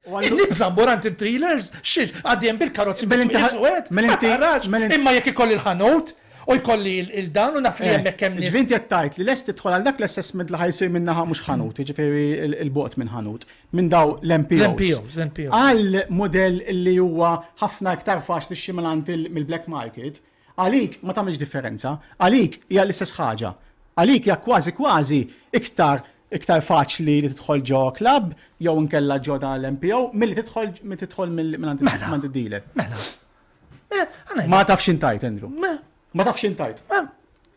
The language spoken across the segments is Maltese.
Nibża' mmur għand id-dealers, xi għaddejjem bil-karozzi bil-iswed, ma tarax. Imma jekk ikolli l-ħanut u jkolli il-dan u naf li hemmhekk hemm nies. Ġifieri inti qed tgħid li lest tidħol għal dak l-assessment li ħa jsir minn naħa mhux ħanut, jiġifieri 'l bogħod minn ħanut, minn daw l-MPOs. L-MPOs, l-MPOs. Għal mudell li huwa ħafna iktar faċli tixtri mingħand mill-black market, Għalik ma tagħmilx differenza, għalik hija l-istess ħaġa. Għalik hija kważi kważi iktar iktar faċli li tidħol ġo club jew inkella ġo dan l-MPO milli tidħol milli tidħol mingħand mela. mingħand id-dealer. Mela. Mela, għana Ma tafx intajt, Andrew. Ma. Ma tafx intajt. Ma.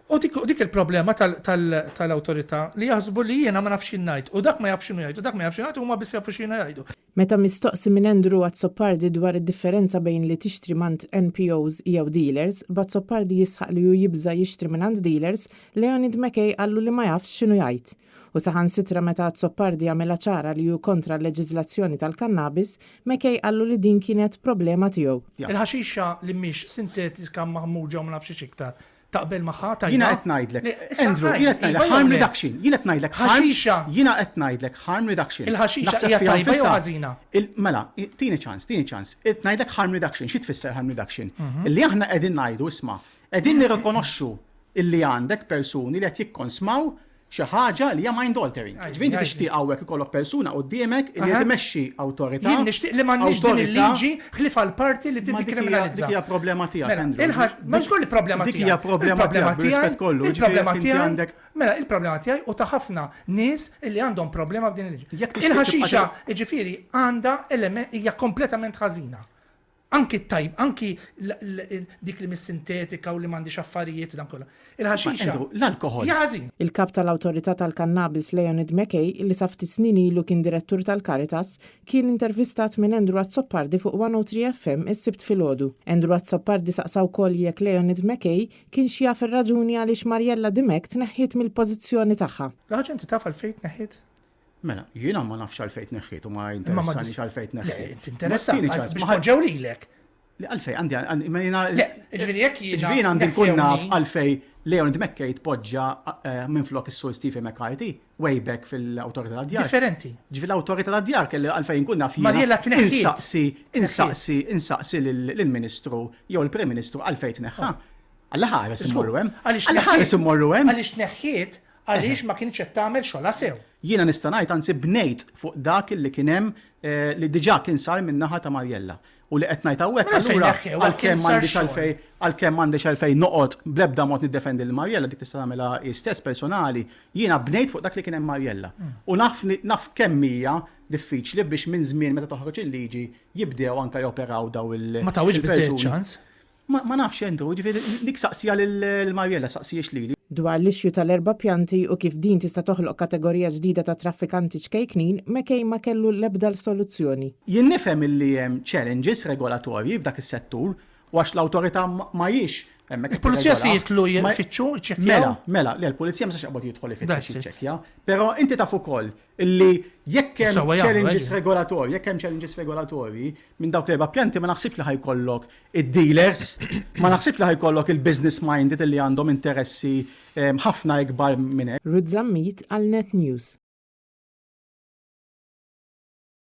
U dik, dik il-problema tal-awtorità li jaħsbu li jiena ma nafx ngħid u dak ma jafx x'inhu jgħid u dak ma jafx x'inhu jgħid u huma biss jafu x'jiena jgħidu. Meta mistoqsi minn Andrew Azzopardi dwar id-differenza bejn li tixtri m'għand NPOs jew dealers, b'Azzopardi jisħaq li hu jibża' jixtri mingħand dealers, Leonid McKay qallu li ma jafx x'inhu jgħid. U saħansitra meta Azzopardi għamilha ċara li hu kontra l-leġiżlazzjoni tal-kannabis, McKay qallu li din kienet problema tiegħu. Il-ħaxixa li mhix sintetika maħmuġa u ma nafx x'iktar, Taqbel magħha tajba? Jiena qed ngħidlek, Andrew, jiena qed ngħidlek harm reduction, jiena qed ngħidlek ħaxixa. Jiena qed ngħidlek harm reduction. Il-ħaxixa hija tajba jew ħażina? Mela, tini ċans, tini ċans. Qed ngħidlek harm reduction, xi tfisser harm reduction? Illi aħna qegħdin ngħidu isma' qegħdin nirrikonoxxu illi għandek persuni li qed jikkonsmaw xi ħaġa li hija mind altering. Ġifieri inti tixtieq hawnhekk ikollok persuna quddiemek li qed imexxi awtorità. Jien nixtieq li m'għandniex din il-liġi ħlief għal parti li tiddikriminalizza. Dik hija problema tiegħek, Andrew. Ma żgur li problema tiegħek. Dik hija problema tiegħek b'rispett kollu. Il-problema tiegħi. Mela, il-problema tiegħi u ta' ħafna nies li għandhom problema b'din il-liġi. Il-ħaxixa, jiġifieri, għandha element hija kompletament ħażina. Anki t-tajb, anki dik li mis-sintetika u li m'għandix affarijiet u dan kollha. Il-ħaxixa. L-alkoħol. Hija ħażin. Il-Kap tal-Awtorità tal-Kannabis Leonid McKay, li sa ftit snin ilu kien Direttur tal-Caritas, kien intervistat minn Andrew Azzopardi fuq 103 FM is-Sibt filgħodu. Andrew Azzopardi saqsa wkoll jekk Leonid McKay kienx jaf ir-raġuni għaliex Mariella Dimech tneħħiet mill-pożizzjoni tagħha. L-ħaġa inti taf għalfejn tneħħiet? Mela, jiena ma nafx għalfejn tneħħiet u ma jinteressanix għalfejn tneħħiet. Le, inti interessat biex poġġew lilek. Le, għalfejn għandi, ma jiena. Le, ġifieri jekk jiena. Ġifieri għandi nkun naf għalfejn Leonid McKay tpoġġa eh, minflok is-Sur Stephen McCarthy way back fil-Awtorità tad-Djar. Differenti. Ġifieri l-Awtorità tad-Djar kelli għalfejn nkun naf jiena. Mariella tneħħiet. Insaqsi, insaqsi, insaqsi lill-Ministru jew il-Prim Ministru għalfejn tneħħa. Alla ħares immorru hemm. Alla ħares immorru hemm. Għaliex tneħħiet Għaliex ma kinitx qed tagħmel xogħolha sew. Jiena nista' ngħid anzi bnejt fuq dak li kien hemm li diġà kien sar min-naħa ta' Mariella. U li qed ngħid hawnhekk Mela fejn allura neħħew għal għalkemm kien sar m'għandix xogħol. għalfejn għalkemm m'għandix għalfejn noqgħod bl-ebda mod niddefendi lil Mariella dik tista' tagħmilha hi stess personali, jiena bnejt fuq dak li kien hemm Mariella. U naf li naf kemm hija diffiċli biex minn żmien meta toħroġ il-liġi jibdew anke joperaw daw il- Ma tawhiex biżżejjed il-persuni. ċans. Ma nafx Andrew, jiġifieri dik saqsiha lil Mariella, saqsihiex lili. Dwar l-issue tal-erba' pjanti u kif din tista' toħloq kategorija ġdida ta' traffikanti ċkejknin, McKay ma kellu l-ebda soluzzjoni. Jien nifhem illi hemm challenges regolatorji f'dak is-settur u għax l-awtorità ma hijiex hemmhekk qed Il-pulizija se tirregolah. jidħlu jfittxu, jiċċekkjaw? Mela, mela, le l-pulizija ma jistax jaqbad jidħol ifittex That's it. jiċċekkja, però inti taf ukoll illi jekk hemm Sewwa jagħmlu, challenges ejja. regolatorji, jekk hemm challenges regolatorji, minn dawk l-erba' pjanti ma naħsibx li ħa jkollok id-dealers, ma naħsibx li ħa jkollok il-business minded illi għandhom interessi ħafna ikbar minn hekk. Ruth Zammit għal Net News.